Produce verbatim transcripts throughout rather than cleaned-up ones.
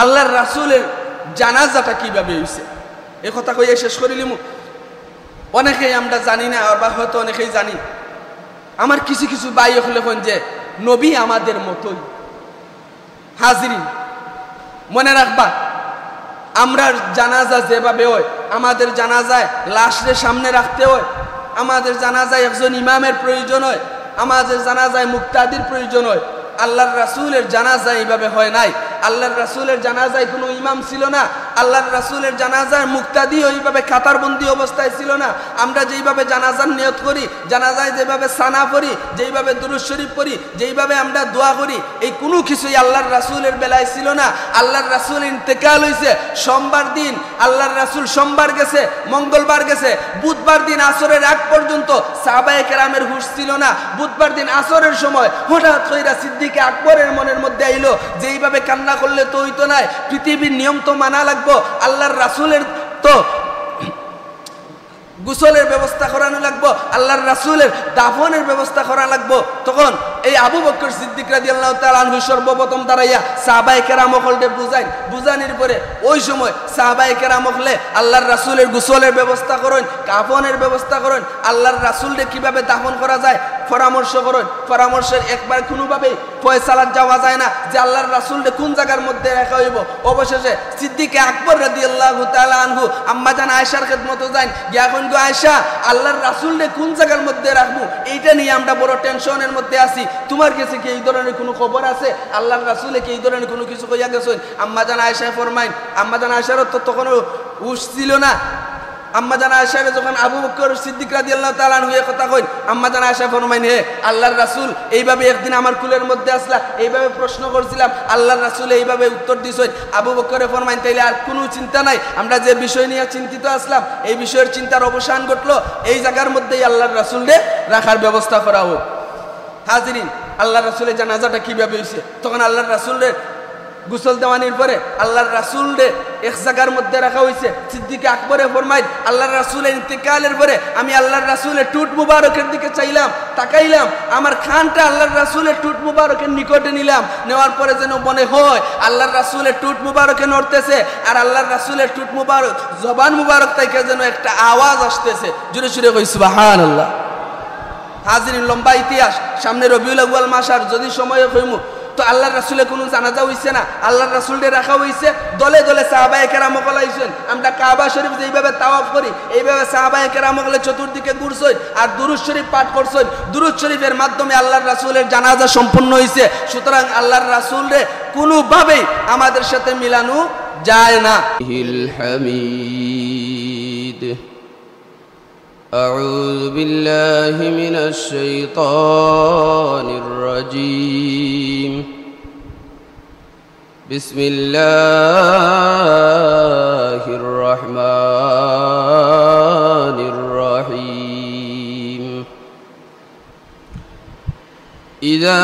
আল্লাহর রাসূলের জানাজাটা কিভাবে হইছে, এই কথা কইয়া শেষ করিলিমু। অনেকেই আমরা জানি না, আবার হয়তো অনেকেই জানি। আমার কিছু কিছু ভাই অকলে কইন যে নবী আমাদের মতোই। হাজিরিন, মনে রাখবা, আমরার জানাজা যেভাবে হয়, আমাদের জানাজায় লাশরে সামনে রাখতে হয়, আমাদের জানাজায় একজন ইমামের প্রয়োজন হয়, আমাদের জানাজায় মুক্তাদির প্রয়োজন হয়। আল্লাহর রাসূলের জানাজা এইভাবে হয় নাই। আল্লাহর রাসূলের জানাজায় কোনো ইমাম ছিল না। আল্লাহর রাসূলের জানাজার মুক্তাদি ওইভাবে কাতারবন্দি অবস্থায় ছিল না। আমরা যেইভাবে জানাজার নিয়ত করি, জানাজায় যেভাবে সানা পড়ি, যেইভাবে দুরূদ শরীফ পড়ি, যেইভাবে আমরা দোয়া করি, এই কোনো কিছুই আল্লাহর রাসূলের বেলায় ছিল না। আল্লাহর রাসূল ইন্তেকাল হইছে সোমবার দিন। আল্লাহর রাসূল সোমবার গেছে, মঙ্গলবার গেছে, বুধবার দিন আসরের আগ পর্যন্ত সাহাবায়ে কেরামের হুঁশ ছিল না। বুধবার দিন আসরের সময় হঠাৎ কইরা সিদ্দিকে আকবরের মনের মধ্যে আইলো যে এইভাবে কান্না করলে তো হইতো নায়, পৃথিবীর নিয়ম তো মানা লাগবো, আল্লাহর রাসূলের তো গোসলের ব্যবস্থা করানো লাগবো, আল্লাহর রাসূলের দাফনের ব্যবস্থা করা লাগবো। তখন এই আবু বকর সিদ্দিক রাদিয়াল্লাহু তাআলা আনহু সর্বপ্রথম দাঁড়াইয়া সাহাবায়ে কেরাম অকলরে বুঝাইন, বুঝানির পরে ওই সময় সাহাবায়ে কেরাম অকলে আল্লাহর রাসূলের গোসলের ব্যবস্থা করইন, কাফনের ব্যবস্থা করইন, আল্লাহর রাসূলরে কিভাবে দাফন করা যায় পরামর্শ করইন। পরামর্শের একবার কোনোভাবেই ফয়সালাত যাওয়া যায় না যে আল্লাহর রাসূলরে কোন জায়গার মধ্যে রাখা হইব। অবশেষে সিদ্দিকে আকবর রাদিয়াল্লাহু তাআলা আনহু আম্মাজান আয়েশার খেদমতো যাইন, গিয়া কইন, "গো আয়েশা, আল্লাহর রাসূলরে কোন জায়গার মধ্যে রাখমু, এইটা নিয়ে আমরা বড় টেনশনের মধ্যে আছি। তোমার গেছে কি এই ধরনের কোনো খবর আছে? আল্লাহর রাসূলে কি এই ধরনের কোনো কিছু কইয়া গেছইন?" আম্মাজান আয়েশায় ফরমাইন, আম্মাজান আয়েশারও তো তখনও হুঁশ ছিল না। আম্মাজান আয়েশারে যখন আবু বকর সিদ্দিক রাদিয়াল্লাহু তাআলা আনহু এ কথা কইন, আম্মাজান আয়েশা ফরমাইন, "হে আল্লাহর রাসূল, এইভাবে একদিন আমার কুলের মধ্যে আসলা, এইভাবে প্রশ্ন করছিলাম, আল্লাহর রাসূলে এইভাবে উত্তর দিছইন।" আবু বকরে ফরমাইন, "তাইলে আর কোনো চিন্তা নাই, আমরা যে বিষয় নিয়ে চিন্তিত আসলাম, এই বিষয়ের চিন্তার অবসান ঘটলো, এই জায়গার মধ্যেই আল্লাহর রাসূলরে রাখার ব্যবস্থা করা হোক।" হাজিরিন, আল্লাহর রাসূলের জানাজাটা কিভাবে হইছে? তখন আল্লাহর রাসূলরে গোসল দেওয়ানির পরে আল্লাহর রাসূলরে এক জায়গার মধ্যে রাখা হইছে। সিদ্দিকে আকবরে ফরমাইন, "আল্লাহর রাসূলের ইন্তেকালের পরে আমি আল্লাহর রাসূলের ঠোঁট মুবারকের দিকে চাইলাম, তাকাইলাম, আমার কানটা আল্লাহর রাসূলের ঠোঁট মুবারকের নিকটে নিলাম, নেওয়ার পরে যেন মনে হয় আল্লাহর রাসূলের ঠোঁট মুবারকে নড়তেছে, আর আল্লাহর রাসূলের ঠোঁট মুবারক, জবান মুবারক থেকে যেন একটা আওয়াজ আসতেছে।" জোরে সোরে কই, "সুবহানাল্লাহ।" হাজিরিন, লম্বা ইতিহাস। সামনে রবিউল আউয়াল মাস, আর যদি সময় কইমু, তো আল্লাহর রাসূলের কোনো জানাজা হইছে না, আল্লাহর রাসূলরে রাখা হইছে। দলে দলে সাহাবায়ে কেরাম অকল আইছইন। আমরা কাবা শরীফ যেইভাবে তাওয়াফ করি, এইভাবে সাহাবায়ে কেরাম অকলে চতুর্দিকে ঘুরছইন আর দুরূদ শরীফ পাঠ করছইন। দুরূদ শরীফের মাধ্যমে আল্লাহর রাসূলের জানাজা সম্পন্ন হইছে। সুতরাং আল্লাহর রাসূলরে কোনোভাবেই আমাদের সাথে মিলানো যায় না। الحميد. أعوذ بالله من الشيطان الرجيم. بسم الله الرحمن الرحيم. إذا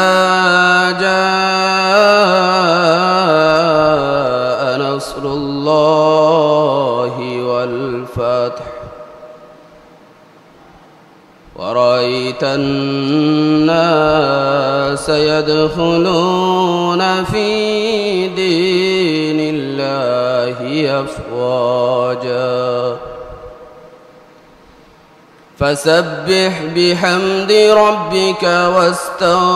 جاء نصر الله والفتح ورأيت الناس يدخلون في دين الله أفواجا فسبح بحمد ربك واستغفره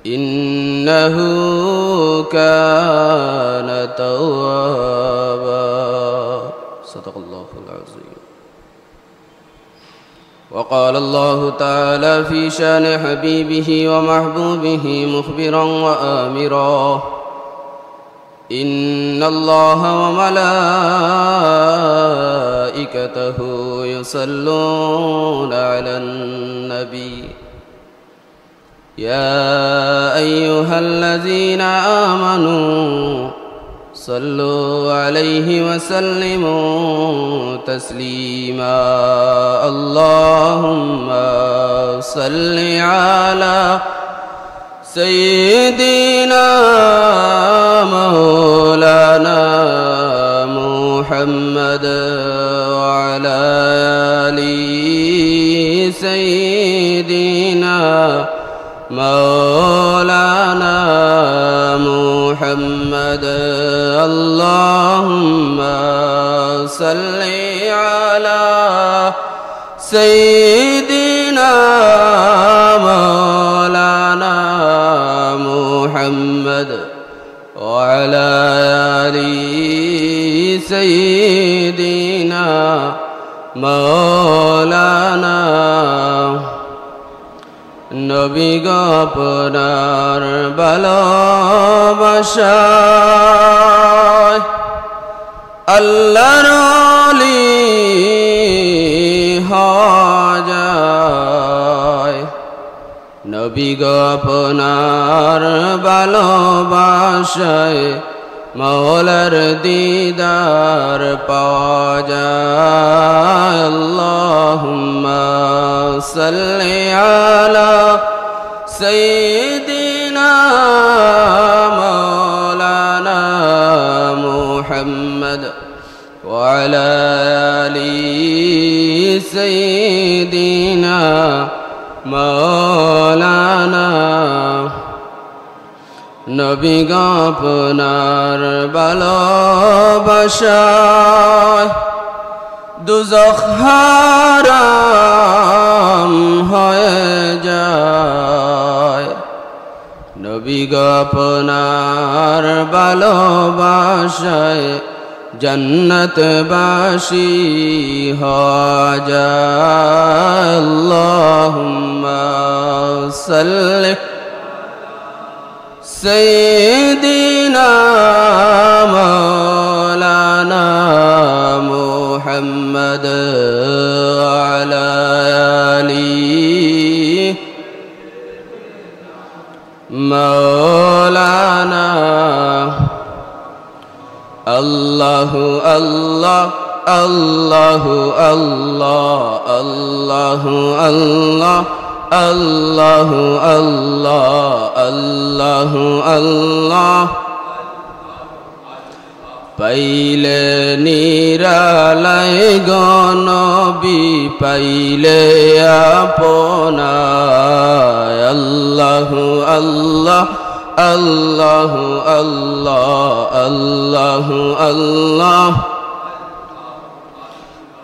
إنه كان توابا. صدق الله العظيم. وقال الله تعالى في شان حبيبه ومحبوبه مخبرا وآمرا: إن الله وملائكته يصلون على النبي يا أيها الذين آمنوا صلوا عليه وسلموا تسليما. اللهم صل على سيدنا مولانا محمد وعلى آل سيدنا مولانا محمد. اللهم صل على سيدنا مولانا محمد وعلى آل سيدنا مولانا। নবী গো আপনার ভালোবাসায় আল্লাহর ওলি হওয়া যায়। নবী গো আপনার ভালোবাসায় মাওলার দিদার পাওয়া যায়। اللهم صل على سيدنا مولانا محمد وعلى آل سيدنا مولانا। নবী গো আপনার ভালোবাসায় দুজখ হারাম হয়ে যায়। নবী গো আপনার ভালোবাসায় জান্নাতবাসী হওয়া যায়। اللهم صل سيدنا مولانا محمد وعلى آل مولانا। الله الله الله الله الله الله الله الله الله الله। পাইলে নিরালায় গো নবী, পাইলে আপনায়। আল্লাহু আল্লাহ, আল্লাহু আল্লাহ, আল্লাহু আল্লাহ।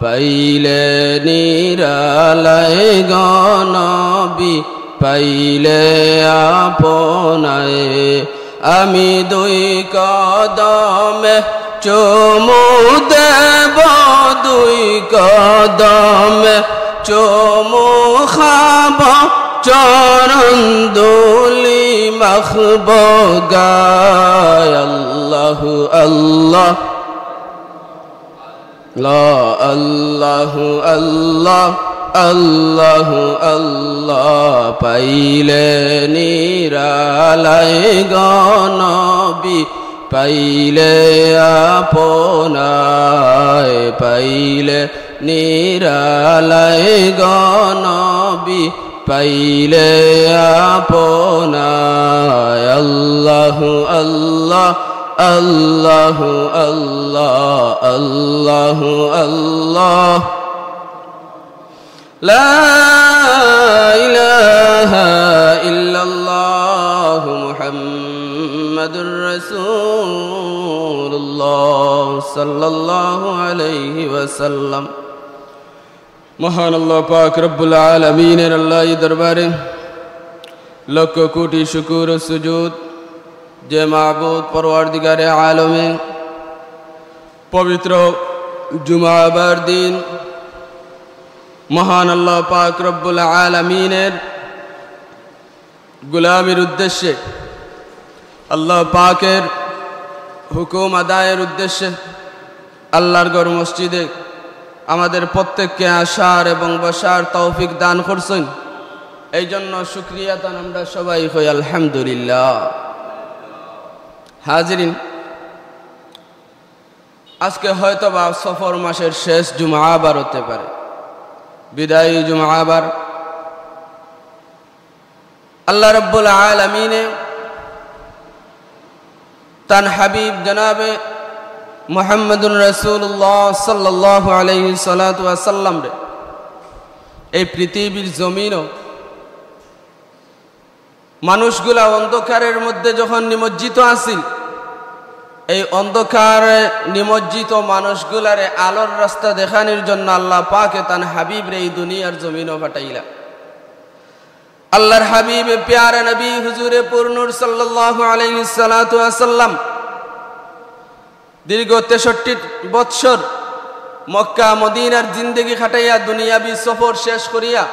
পাইলে নিরালায় গো নবী, পাইলে আপনায়। আমি দুই কদমে চুমু দেব, দুই কদমে চুমু খাব, চরণ ধুলি মাখব গায়। আল্লাহু আল্লাহ, লা আল্লাহু আল্লাহ, আল্লাহু আল্লাহ। পাইলে নিরালায় গো নবী, পাইলে আপনায়। পাইলে নিরালায় গো নবী, পাইলে আপনায়। আল্লাহু আল্লাহ, আল্লাহু আল্লাহ, আল্লাহু আল্লাহ। لا إله إلا الله محمد رسول الله صلى الله عليه وسلم। মহান আল্লাহ পাক রব্বুল আলামিনের আল্লাহই দরবারে লক্ষ কোটি শুকুর ও সুজুদ, যে মাবুদ পরওয়ারদিগারে আলমে পবিত্র জুমাবার দিন মহান আল্লাহ পাক রব্বুল আলামিনের গোলামির উদ্দেশ্যে, আল্লাহ পাকের হুকুম আদায়ের উদ্দেশ্যে আল্লাহর ঘর মসজিদে আমাদের প্রত্যেককে আসার এবং বসার তৌফিক দান করছেন। এই জন্য শুকরিয়া তান আমরা সবাই কই আলহামদুলিল্লাহ। হাজিরিন, আজকে হয়তো বা সফর মাসের শেষ জুমাবার হতে পারে, বিদায়ী জুমাবার। আল্লাহ রাব্বুল আলামিনে তান হাবিব জনাবে মুহাম্মদুর রাসূলুল্লাহ সাল্লাল্লাহু আলাইহি সালাতু ওয়াসাল্লামরে এই পৃথিবীর জমিনও মানুষগুলা অন্ধকারের মধ্যে যখন নিমজ্জিত আছিল, এই অন্ধকারে নিমজ্জিত মানুষগুলারে আলোর রাস্তা দেখানির জন্য আল্লাহ পাকে তান হাবিবরে এই দুনিয়ার জমিনো পাঠাইলা। আল্লাহর হাবিব প্যারা নবী হুজুরে পুরনূর সাল্লাল্লাহু আলাইহিস সালাতু ওয়াস সালাম দীর্ঘ তেষট্টি বৎসর মক্কা মদিনার জিন্দেগি কাটাইয়া দুনিয়াবি সফর শেষ করিয়া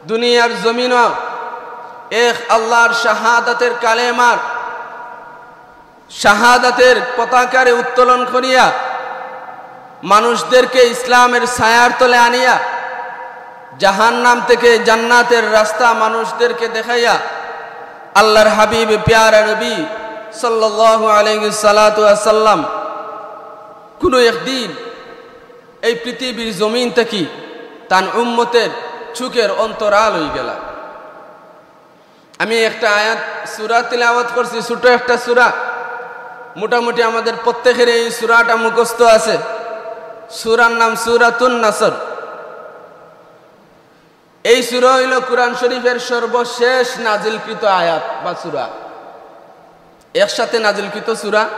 দুনিয়ার জমিনো এক আল্লাহর শাহাদাতের কালেমার শাহাদাতের পতাকারে উত্তোলন করিয়া মানুষদেরকে ইসলামের ছায়ার তলে আনিয়া জাহান্নাম থেকে জান্নাতের রাস্তা মানুষদেরকে দেখাইয়া আল্লাহর হাবিব প্যারা নবী সাল্লাল্লাহু আলাইহিস সালাতু ওয়াস সালাম কোনো একদিন এই পৃথিবীর জমিন থাকি তান উম্মতের চোখের অন্তরাল অইগেলা। আমি একটা আয়াত সূরা তিলাওয়াত করছি, ছোট একটা সূরা, মোটামুটি আমাদের প্রত্যেকের এই সূরাটা মুখস্থ আছে। সূরার নাম সূরাতুন নাসর। এই সূরা অইলো কোরআন শরীফের সর্বশেষ নাজিলকৃত আয়াত বা সূরা, একসাথে নাজিলকৃত সূরা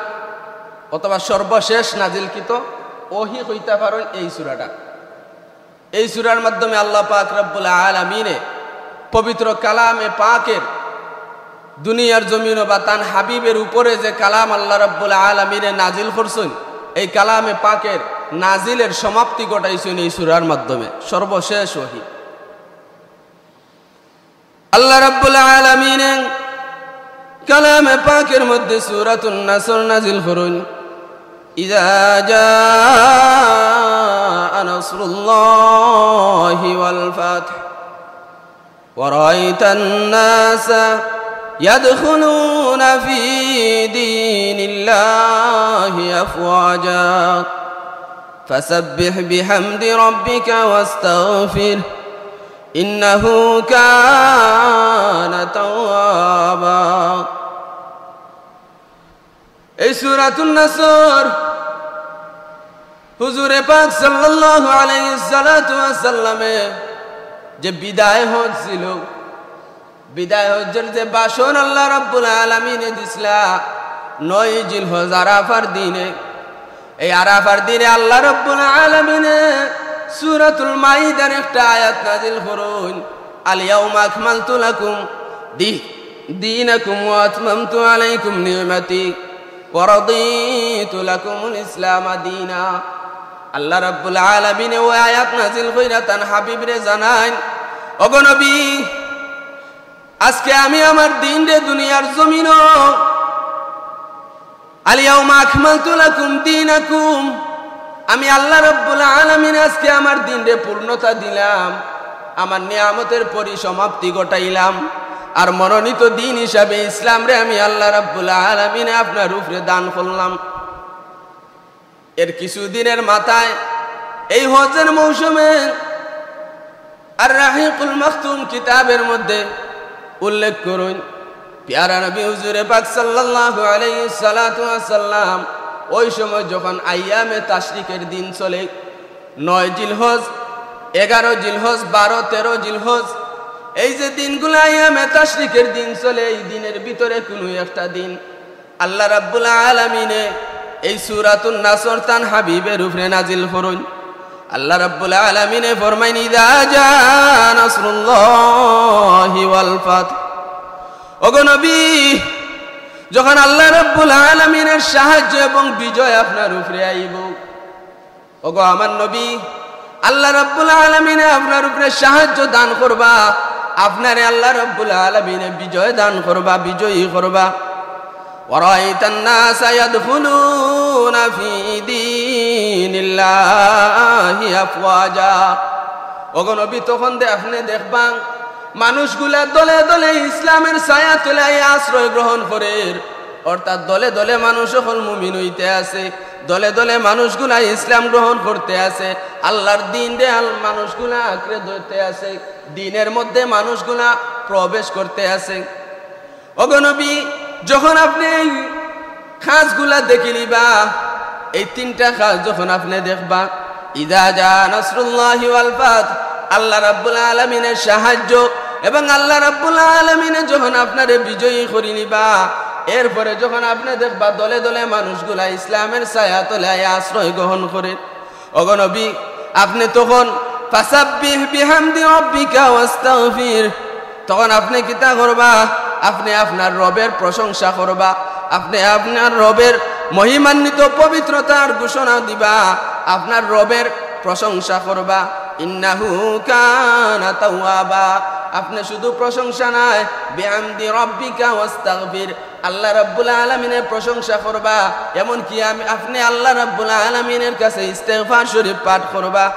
অথবা সর্বশেষ নাজিলকৃত ওহী কইতা পারইন এই সূরাটা। এই সূরার মাধ্যমে আল্লাহ পাক রব্বুল আলামিনে পবিত্র কালামে পাকের দুনিয়ার জমিনো বা তান হাবিবের উপরে যে কালাম আল্লাহ রব্বুল আলামিনে নাজিল করছইন, এই কালামে পাকের নাজিলের সমাপ্তি ঘটাইছইন এই সূরার মাধ্যমে, সর্বশেষ ওহী। আল্লাহ রাব্বুল আলামিনে কালামে পাকের মধ্যে সূরাতুন নাসর নাজিল করইন, إذا جاء نصر الله والفتح ورأيت الناس يدخلون في دين الله أفواجا فسبح بحمد ربك واستغفره إنه كان توابا। এই সূরাতুন নাসর হুজুরে পাক সাল্লাল্লাহু আলাইহিস সালাতু ওয়াস সালামে যে বিদায় হজ ছিল, বিদায় হজ্জের যে ভাষণ আল্লাহ রাব্বুল আলামিনে দিছলা, নয় জিলহজ আরাফার দিনে, এই আরাফার দিনে আল্লাহ রাব্বুল আলামিনে সূরাতুল মাইদার একটা আয়াত নাজিল করইন, اليوم أكملت لكم دي- دينكم وأتممت عليكم نعمتي ورضيت لكم الإسلام دينا। আল্লাহ রাব্বুল আলামিনে ওই আয়াত নাজিল কইরা তান হাবিবরে জানাইন, ওগো নবী, আজকে আমি আমার দ্বীনরে দুনিয়ার জমিনো اليوم أكملت لكم دينكم, আমি আল্লাহ রাব্বুল আলামিন আজকে আমার দ্বীনরে পূর্ণতা দিলাম, আমার নিয়ামতের পরিসমাপ্তি ঘটাইলাম, আর মনোনীত দ্বীন হিসাবে ইসলামরে আমি আল্লাহ রাব্বুল আলামিনে আপনার উপরে দান করলাম। এর কিছুদিনের মাথায় এই হজের মৌসুমে আর রাহিকুল মখতুম কিতাবের মধ্যে উল্লেখ করইন, পিয়ারা নবী হুজুরে পাক সাল্লাল্লাহু আলাইহিস সালাতু ওয়াস সালাম ওই সময় যখন আইয়ামে তাশরিকের দিন চলে, নয় জিলহজ, এগারো জিলহজ, বারো, তেরো জিলহজ, এই যে দিনগুলা আইয়ামে তাশরিকের দিন চলে, এই দিনের ভিতরে কোনো একটা দিন আল্লাহ রাব্বুল আলামিনে এই সূরাতুন নাসর তান হাবিবের উপরে নাজিল করইন। আল্লাহ রাব্বুল আলামিনে ফরমাইন, إذا جاء نصر الله والفتح। ওগো নবী, যখন আল্লাহ রাব্বুল আলামিনের সাহায্য এবং বিজয় আপনার উপরে আইব, ওগো আমার নবী, আল্লাহ রাব্বুল আলামিনে আপনার উপরে সাহায্য দান করবা, আপনারে আল্লাহ রাব্বুল আলামিনে বিজয় দান করবা, বিজয়ী করবা। ورأيت الناس يدخلون في دين الله أفواجا। ওগো নবী, তখন দে-, আপনে দেখবা মানুষগুলা দলে দলে ইসলামের ছায়া তলে আইয়া আশ্রয় গ্রহণ করের, অর্থাৎ দলে দলে মানুষ অকল মুমিন অইতে আছে, দলে দলে মানুষগুলা ইসলাম গ্রহণ করতে আছে, আল্লাহর দ্বীনরে আল-, মানুষগুলা আঁকড়ে ধরতে আছে, দ্বীনের মধ্যে মানুষগুলা প্রবেশ করতে আছে। ওগো নবী, যখন আপনে এই কাজগুলা দেখিলিবা, এই তিনটা কাজ যখন আপনে দেখবা, إذا جاء نصر الله والفتح, আল্লাহ রাব্বুল আলামিনের সাহায্য এবং আল্লাহ রাব্বুল আলামিনে যখন আপনারে বিজয়ী করিলিবা, এরপরে যখন আপনে দেখবা দলে দলে মানুষগুলা ইসলামের ছায়া তলে আইয়া আশ্রয় গ্রহণ করে, ওগো নবী, আপনে তখন ফাসাব্বিহ বিহামদি রাব্বিকা ওয়াস্তাগফির, তখন আপনে কিতা করবা? আপনে আপনার রবের প্রশংসা করবা, আপনে আপনার রবের মহিমান্বিত পবিত্রতার ঘোষণা দিবা, আপনার রবের প্রশংসা করবা। ইন্নাহু কানা তাওয়াবা। আপনে শুধু প্রশংসা নায়, বিহামদি রাব্বিকা ওয়াস্তাগফির, আল্লাহ রাব্বুল আলামিনের প্রশংসা করবা, এমনকি আমি, আপনে আল্লাহ রাব্বুল আলামিনের কাছে ইস্তেগফার শরীফ পাঠ করবা।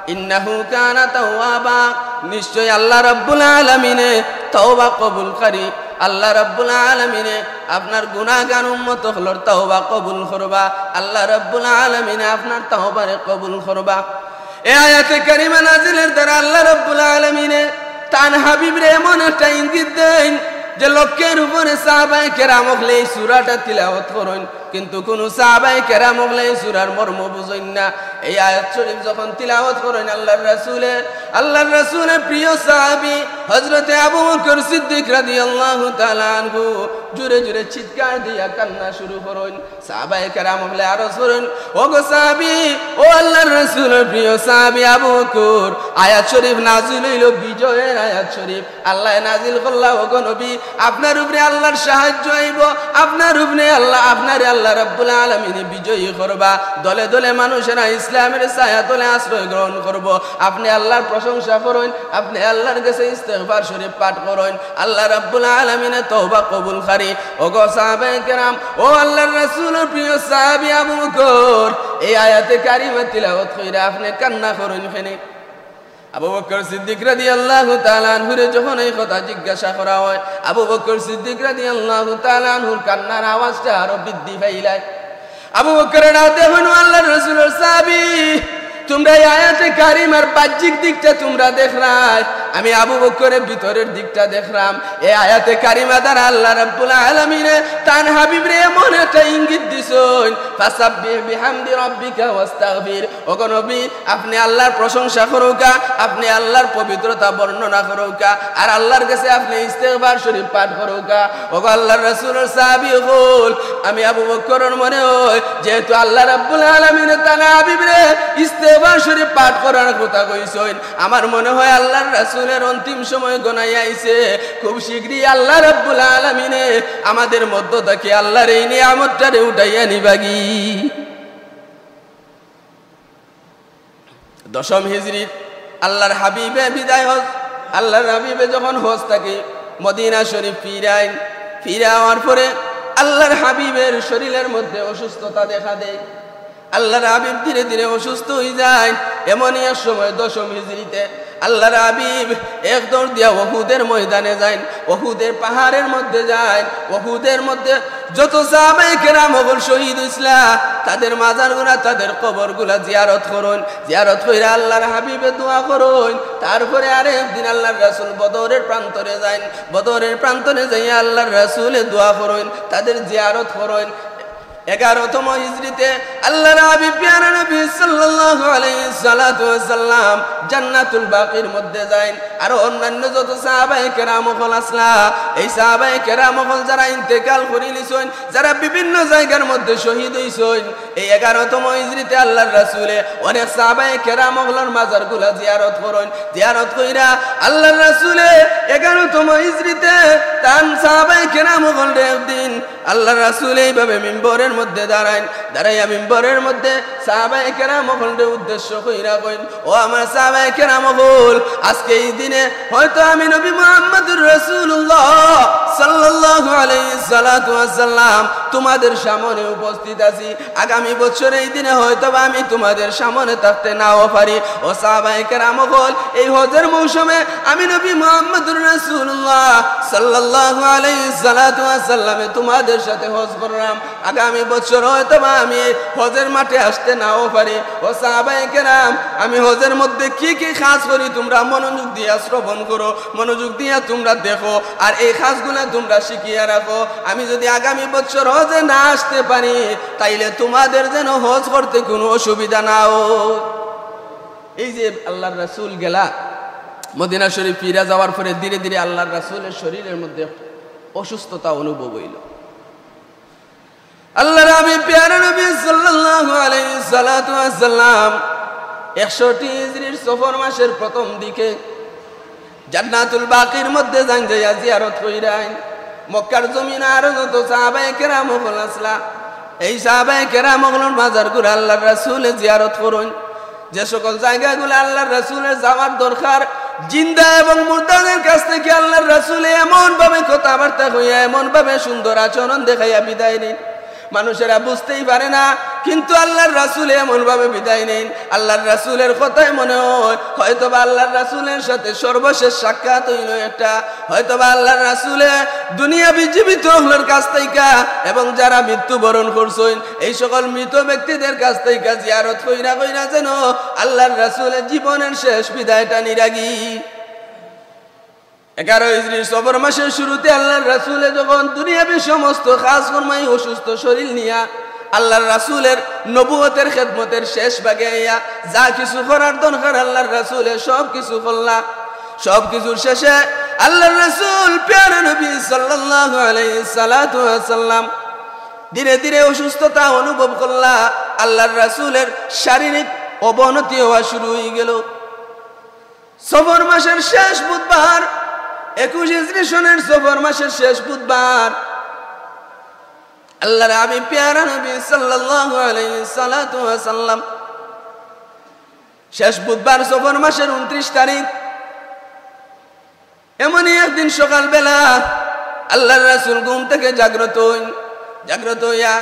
ইন্নাহু কানা তাওয়াবা, নিশ্চয় আল্লাহ রাব্বুল আলামিনে তওবা কবুলকারী। আল্লাহ রাব্বুল আলামিনে আপনার গুনাহগার উম্মত অকলর তওবা কবুল করবা, আল্লাহ রাব্বুল আলামিনে আপনার তওবারে কবুল করবা। এই আয়াতে কারিমা নাজিলের দ্বারা আল্লাহ রাব্বুল আলামিনে তান হাবিবরে এমন একটা ইঙ্গিত দেইন যে লক্ষের উপরে সাহাবায়ে কেরাম অকলে এই সূরাটা তিলাওয়াত করইন, কিন্তু কুনু সাহাবায়ে কেরাম অকলে এই সূরার মর্ম বুঝইন না। এই আয়াত শরীফ যখন তিলাওয়াত করইন আল্লাহর রাসূলে, আল্লাহর রাসূলের প্রিয় সাহাবী হযরতে আবু বকর সিদ্দিক রাদিয়াল্লাহু তাআলা আনহু জোরে জোরে চিৎকার দিয়া কান্না শুরু করইন। সাহাবায়ে কেরাম অকলে আরজ করইন, "ওগো সাহাবী, ও আল্লাহর রাসূলের প্রিয় সাহাবী আবু বকর, আয়াত শরীফ নাজিল অইলো বিজয়ের আয়াত শরীফ, আল্লায় নাজিল করলা, ওগো নবী, আপনার উপরে আল্লাহর সাহায্য আইবো, আপনার উপরে আল্লাহ, আপনারে আল্লাহ রাব্বুল আলামিনে বিজয়ী করবা, দলে দলে মানুষেরা ইসলামের ছায়া তলে আশ্রয় গ্রহণ করবো। আপনে আল্লাহর প্রশংসা করইন, আপনে আল্লাহর গেছে ইস্তেগফার শরীফ পাঠ করইন, আল্লাহ রাব্বুল আলামিনে তওবা কবুলকারী।" ওগো সাহাবায়ে কেরাম, ও আল্লাহর রাসূলের প্রিয় সাহাবী আবু বকর, এই আয়াতে কারিমা তিলাওয়াত কইরা আপনে কান্না করইন কেনে? আবু বকর সিদ্দিক রাদিয়াল্লাহু তাআলা আনহুরে যখন এই কথা জিজ্ঞাসা করা হয়, আবু বকর সিদ্দিক রাদিয়াল্লাহু তাআলা আনহুর কান্নার আওয়াজটা আরো বৃদ্ধি পাইলায়। আবু বকরে ডাক দিয়া কইন, "আল্লাহর রাসূলের সাহাবী, তুমরা এই আয়াতে কারিমার বাহ্যিক দিকটা তুমরা দেখরায়, আমি আবু বকরে ভিতরের দিকটা দেখরাম।" এই আয়াতে কারিমা দ্বারা আল্লাহ রাব্বুল আলামিনে তান হাবিবরে এমন একটা ইঙ্গিত দিছইন, "ফাসাব্বিহ বিহামদি রাব্বিকা ওয়াস্তাগফির।" ওগো নবী, আপনে আল্লাহর প্রশংসা করউক্কা, আপনে আল্লাহর পবিত্রতা বর্ণনা করউক্কা, আর আল্লাহর গেছে আপনে ইস্তেগফার শরীফ পাঠ করউক্কা। ওগো আল্লাহর রাসূলের সাহাবী অকল, আমি আবু বকরর মনে হয়, যেহেতু আল্লাহ রাব্বুল আলামিনে তান হাবিবরে ইস্তেগফার শরীফ পাঠ করার কথা কইছইন, আমার মনে হয় আল্লাহর রাসূলের অন্তিম সময় ঘনাইয়া আইছে। খুব শীঘ্রই আল্লাহ রাব্বুল আলামিনে আমাদের মধ্য থাকি আল্লাহর এই নিয়ামতটারে উঠাইয়া নিবাগি। দশম হিজরিত আল্লাহর হাবিবে বিদায় হজ, আল্লাহর হাবিবে যখন হজ থাকি মদিনা শরীফ ফিরাইন, ফিরা আওয়ার পরে আল্লাহর হাবিবের শরীরের মধ্যে অসুস্থতা দেখা দেয়। আল্লাহর হাবিব ধীরে ধীরে অসুস্থ অইযাইন। এমনই এক সময় দশম হিজরিতে আল্লাহর হাবিব এক দৌড় দিয়া উহুদের ময়দানে যাইন, উহুদের পাহাড়ের মধ্যে যাইন। উহুদের মধ্যে যত সাহাবায়ে কেরাম অকল শহীদ অইছলা, তাদের মাজারগুলা, তাদের কবরগুলা জিয়ারত করইন। জিয়ারত কইরা আল্লাহর হাবিবে দোয়া করইন। তারপরে আরেক দিন আল্লাহর রাসূল বদরের প্রান্তরে যাইন। বদরের প্রান্তরে যাইয়া আল্লাহর রাসূলে দোয়া করইন, তাদের জিয়ারত করইন। এগারোতম হিজরিতে আল্লাহর হাবিব পিয়ারা নবী সাল্লাল্লাহু আলাইহি সালাতু ওয়াসাল্লাম জান্নাতুল বাকির মধ্যে যাইন। আরো অন্যান্য যত সাহাবায়ে কেরাম অকল আছলা, এই সাহাবায়ে কেরাম অকল যারা ইন্তেকাল করিলিছইন, যারা বিভিন্ন জায়গার মধ্যে শহীদ অইছইন, এই এগারোতম হিজরিতে আল্লাহর রাসূলে অনেক সাহাবায়ে কেরাম অকলর মাজারগুলা জিয়ারত করইন। জিয়ারত কইরা আল্লাহর রাসূলে এগারোতম হিজরিতে তান সাহাবায়ে কেরাম অকলরে একদিন আল্লাহর রাসূলে এইভাবে মিম্বরের মধ্যে দাঁড়াইন, দাঁড়াইয়া মিম্বরের মধ্যে সাহাবায়ে কেরাম অকলরে উদ্দেশ্য কইরা কইন, "ও আমার সাহাবায়ে কেরাম অকল, আজকে এই দিনে হয়তো আমি নবী মুহাম্মদুর রাসূলুল্লাহ সাল্লাল্লাহু আলাইহি সালাতু ওয়াসাল্লাম তোমাদের সামনে উপস্থিত আছি। আগামী বছর এই দিনে হয়তোবা আমি তোমাদের সামনে থাকতে নাও পারি। ও সাহাবায়ে কেরাম অকল, এই হজের মৌসুমে আমি নবী মুহাম্মদুর রাসূলুল্লাহ সাল্লাল্লাহু আলাইহি সালাতু ওয়াসাল্লামে তোমাদের সাথে হজ করলাম। আগামী বছর হয়তোবা আমি হজের মাঠে আসতে নাও পারি। ও সাহাবায়ে কেরাম, আমি হজের মধ্যে কি কি কাজ করি তোমরা মনোযোগ দিয়া শ্রবণ করো, মনোযোগ দিয়া তোমরা দেখো, আর এই কাজগুলা তোমরা শিখিয়া রাখো। আমি যদি আগামী বছর হজে না আসতে পারি, তাইলে তোমাদের যেন হজ করতে কোনো অসুবিধা না হয়।" এই যে আল্লাহর রাসূল গেলা, মদিনা শরীফ ফিরা যাওয়ার পরে ধীরে ধীরে আল্লাহর রাসূলের শরীরের মধ্যে অসুস্থতা অনুভব অইলো। নবী সাল্লাল্লাহু আলাইহি সালাতু ওয়াসাল্লাম একষট্টি হিজরির সফর মাসের প্রথম দিকে জান্নাতুল বাকির মধ্যে যাইন, যাইয়া জিয়ারত কইরা আইন। মক্কার জমিনে আরো যত সাহাবায়ে কেরাম অকল আছলা, এই সাহাবায়ে কেরাম অকলর মাজারগুলা আল্লাহর রাসূলে জিয়ারত করইন। যে সকল জায়গাগুলা আল্লাহর রাসূলের যাওয়ার দরকার, জিন্দা এবং মুর্দাদের কাছ থেকে আল্লাহর রাসূলে এমন ভাবে কথাবার্তা কইয়া, এমন ভাবে সুন্দর আচরণ দেখাইয়া বিদায় নেইন, মানুষেরা বুঝতেই পারে না। কিন্তু আল্লাহর রাসূলে এমন ভাবে বিদায় নেইন, আল্লাহর রাসূলের কথায় মনে হয় হয়তোবা আল্লাহর রাসূলের সাথে সর্বশেষ সাক্ষাৎ অইল এটা। হয়তোবা আল্লাহর রাসূলে দুনিয়াবি জীবিত অকলর কাছ থাইকা এবং যারা মৃত্যুবরণ করছইন, এই সকল মৃত ব্যক্তিদের কাছ থাইকা জিয়ারত কইরা কইরা যেন আল্লাহর রাসূলের জীবনের শেষ বিদায়টা নিরাগি। এগারো হিজরির সফর মাসের শুরুতে আল্লাহর রাসূলে যখন দুনিয়াবি সমস্ত কাজ কর্মাই অসুস্থ শরীর নিয়া আল্লাহর রাসূলের নবুয়তের খেদমতের শেষ ভাগে আইয়া যা কিছু করার দরকার আল্লাহর রাসূলে সব কিছু করলা। সব কিছুর শেষে আল্লাহর রাসূল পেয়ারা নবী সাল্লাল্লাহু আলাইহি সালাতু ওয়াসাল্লাম ধীরে ধীরে অসুস্থতা অনুভব করলা। আল্লাহর রাসূলের শারীরিক অবনতি হওয়া শুরু হয়ে গেল। সফর মাসের শেষ বুধবার, একুশ হিজরি সনের সফর মাসের শেষ বুধবার, আল্লাহর হাবিব পেয়ারা নবী সাল্লাল্লাহু আলাইহি সালাতু ওয়াসাল্লাম শেষ বুধবার সফর মাসের ঊনত্রিশ তারিখ, এমনই একদিন সকালবেলা আল্লাহর রাসূল ঘুম থেকে জাগ্রত হইন। জাগ্রত হইয়া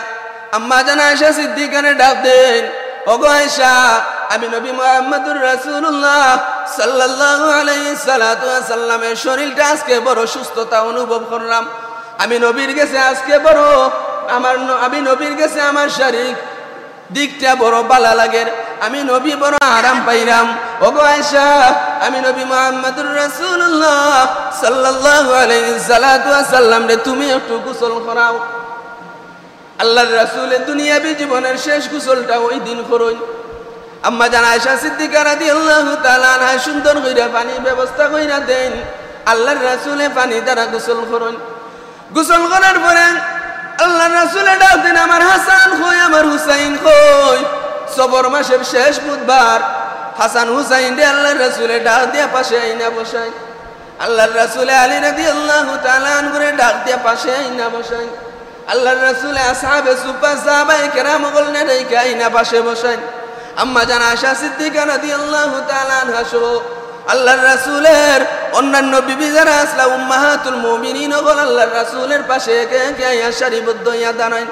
আম্মা জান আয়েশা সিদ্দিকারে ডাক দেন, "ওগো আয়েশা, আমি নবী মুহাম্মদুর রাসূলুল্লাহ সাল্লাল্লাহু আলাইহি সালাতু ওয়াসাল্লামের শরীরটা আজকে বড় সুস্থতা অনুভব করলাম। আমি নবীর গেছে আজকে বড়, আমার ন-, আমি নবীর গেছে আমার শারীরিক দিকটা বড় বালা লাগের, আমি নবী বড় আরাম পাইলাম। ওগো আয়েশা, আমি নবী মুহাম্মদুর রাসূলুল্লাহ সাল্লাল্লাহু আলাইহি সালাতু ওয়াসাল্লামরে তুমি একটু গোসল করাও।" আল্লাহর রাসূলে দুনিয়াবি জীবনের শেষ গোসলটা ওই দিন করইন। আম্মা জান আয়েশা সিদ্দিকা রাদিয়াল্লাহু তাআলা আনহা সুন্দর কইরা পানির ব্যবস্থা কইরা দেন। আল্লাহর রাসূলে পানি দ্বারা গোসল করইন। গোসল করার পরে আল্লাহর রাসূলে ডাক দেন, "আমার হাসান কই, আমার হুসাইন কই?" সফর মাসের শেষ বুধবার হাসান হুসাইনরে আল্লাহর রাসূলে ডাক দিয়া পাশে আইনা বসাইন। আল্লাহর রাসূলে আলী রাদিয়াল্লাহু তাআলা আনহুরে ডাক দিয়া পাশে আইনা বসাইন। আল্লাহর রাসূলে আসহাবে সুফফা সাহাবায়ে কেরাম অকলরে ডাইকা আইনা পাশে বসাইন। আম্মা জান আয়েশা সিদ্দিকা রাদিয়াল্লাহু তাআলা আনহা সহ আল্লাহর রাসূলের অন্যান্য বিবি যারা আছলা উম্মাহাতুল মুমিনিন অকল আল্লাহর রাসূলের পাশে একে একে আইয়া সারিবদ্ধ হইয়া দাঁড়াইন।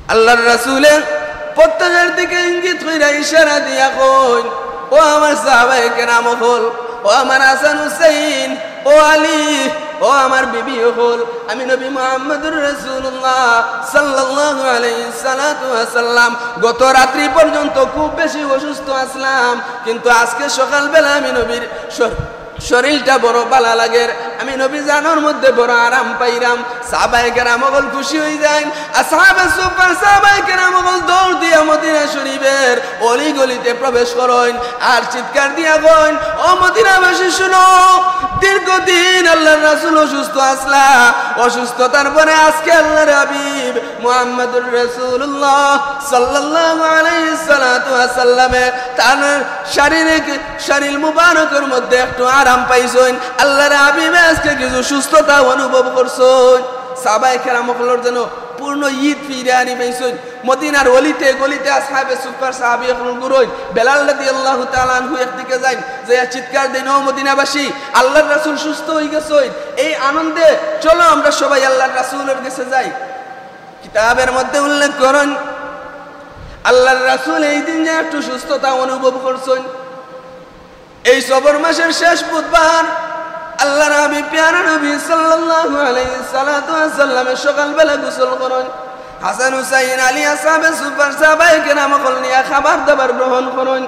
আল্লাহর রাসূলে প্রত্যেকের দিকে ইঙ্গিত কইরা ইশারা দিয়া কইন, "ও আমার সাহাবায়ে কেরাম অকল, ও আমার হাসান হুসাইন, ও আলী, ও আমার বিবি অকল, আমি নবী মুহাম্মদুর রাসূলুল্লাহ সাল্লাল্লাহু আলাইহি সালাতু ওয়াসাল্লাম গত রাত্রি পর্যন্ত খুব বেশি অসুস্থ আছলাম, কিন্তু আজকে সকালবেলা আমি নবীর শর-, শরীরটা বড় বালা লাগের, আমি নবী জানোর মধ্যে বড় আরাম পাইরাম।" সাহাবায়ে কেরাম অকল খুশি হই যাইন। আসহাবে সুফফা সাহাবায়ে কেরাম অকল দৌড় দিয়া মদিনা শরীফের অলি গলিতে প্রবেশ করইন আর চিৎকার দিয়া কইন, "ও মদিনাবাসী শুনো, দীর্ঘদিন আল্লাহর রাসূল অসুস্থ আছলা, অসুস্থতার পরে আজকে আল্লাহর হাবিব মুহাম্মদুর রাসূলুল্লাহ সাল্লাল্লাহু আলাইহি সালাতু ওয়াসাল্লামে তার শারীরিক শরীর মুবারকর মধ্যে একটু আরাম পাইছইন, আল্লাহর হাবিবে আজকে কিছু সুস্থতা অনুভব করছইন।" সাহাবায়ে কেরাম অকলর যেন পূর্ণ ঈদ ফিরে আনি পাইছইন। মদিনার অলিতে গলিতে আসহাবে সুফফার সাহাবী অকল ঘুরইন। বেলাল রাদিয়াল্লাহু তাআলা আনহু একদিকে যাইন, যাইয়া চিৎকার দেন, "ও মদিনাবাসী, আল্লাহর রাসূল সুস্থ হই গেছইন।" এই আনন্দে চলো আমরা সবাই আল্লাহর রাসূলের গেছে যাই। কিতাবের মধ্যে উল্লেখ করইন, আল্লাহর রাসূল এই দিন যে একটু সুস্থতা অনুভব করছইন। এই সফর মাসের শেষ বুধবার আল্লাহর হাবিব পেয়ারা নবী সাল্লাল্লাহু আলাইহি সালাতু ওয়াসাল্লামে সকালবেলা গোসল করইন। হাসান হুসাইন আলী আসহাবে সুফফার সাহাবায়ে কেরাম অকল নিয়া খাবার দাবার গ্রহণ করইন।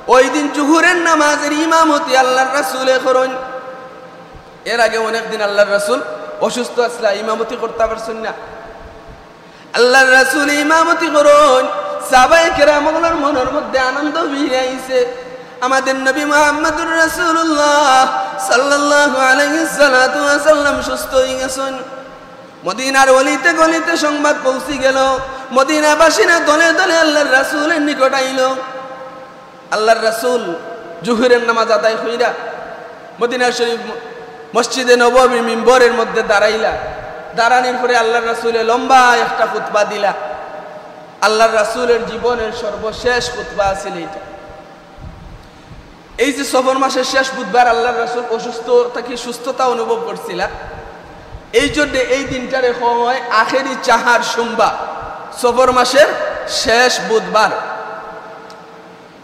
ওই দিন জুহুরের নামাজের ইমামতি আল্লাহর রাসূলে করইন। এর আগে অনেক দিন আল্লাহর রাসূল অসুস্থ আছলা, ইমামতি করতা পারছইন না। আল্লাহর রাসূলে ইমামতি করইন, সাহাবায়ে কেরাম অকলর মনর মধ্যে আনন্দ ফিরে আইছে। আমাদের নবী মুহাম্মদুর রাসূলুল্লাহ সাল্লাল্লাহু আলাইহি সালাতু ওয়াসাল্লাম সুস্থ হই গেছইন। মদিনার অলিতে গলিতে সংবাদ পৌঁছি গেল, মদিনাবাসীরা দলে দলে আল্লাহর রাসূলের নিকট আইল। আল্লাহর রাসূল জুহরের নামাজ আদায় কইরা মদিনা শরীফ ম-, মসজিদে নববী মিম্বরের মধ্যে দাঁড়াইলা। দাঁড়ানির পরে আল্লাহর রাসূলে লম্বা একটা খুতবা দিলা। আল্লাহর রাসূলের জীবনের সর্বশেষ খুতবা আছিল এইটা। এই যে সফর মাসের শেষ বুধবার আল্লাহর রাসূল অসুস্থ থাকি সুস্থতা অনুভব করছিলা, এই জন্য এই দিনটারে কওয়া হয় আখেরি চাহার সোমবার, সফর মাসের শেষ বুধবার।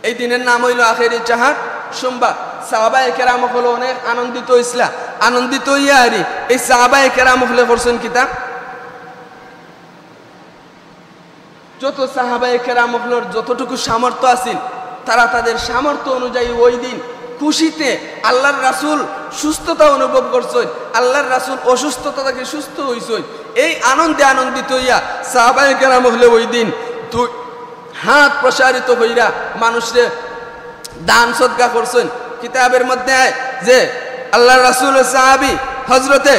এই দিনের নাম অইল আখেরি চাহার সোমবার। সাহাবায়ে কেরাম অকল অনেক আনন্দিত অইছিলা, আনন্দিত অইয়া আরি এই সাহাবায়ে কেরাম অকলে করছইন কিতা? যত সাহাবায়ে কেরাম অকলর যতটুকু সামর্থ্য আছিল, তারা তাদের সামর্থ্য অনুযায়ী ওই দিন খুশিতে আল্লাহর রাসূল সুস্থতা অনুভব করছইন, আল্লাহর রাসূল অসুস্থতা থাকি সুস্থ অইছইন, এই আনন্দে আনন্দিত অইয়া সাহাবায়ে কেরাম অকলে ওই দিন দুই হাত প্রসারিত কইরা মানুষরে দান সদকা করছইন। কিতাবের মধ্যে আয় যে আল্লাহর রাসূলর সাহাবী হযরতে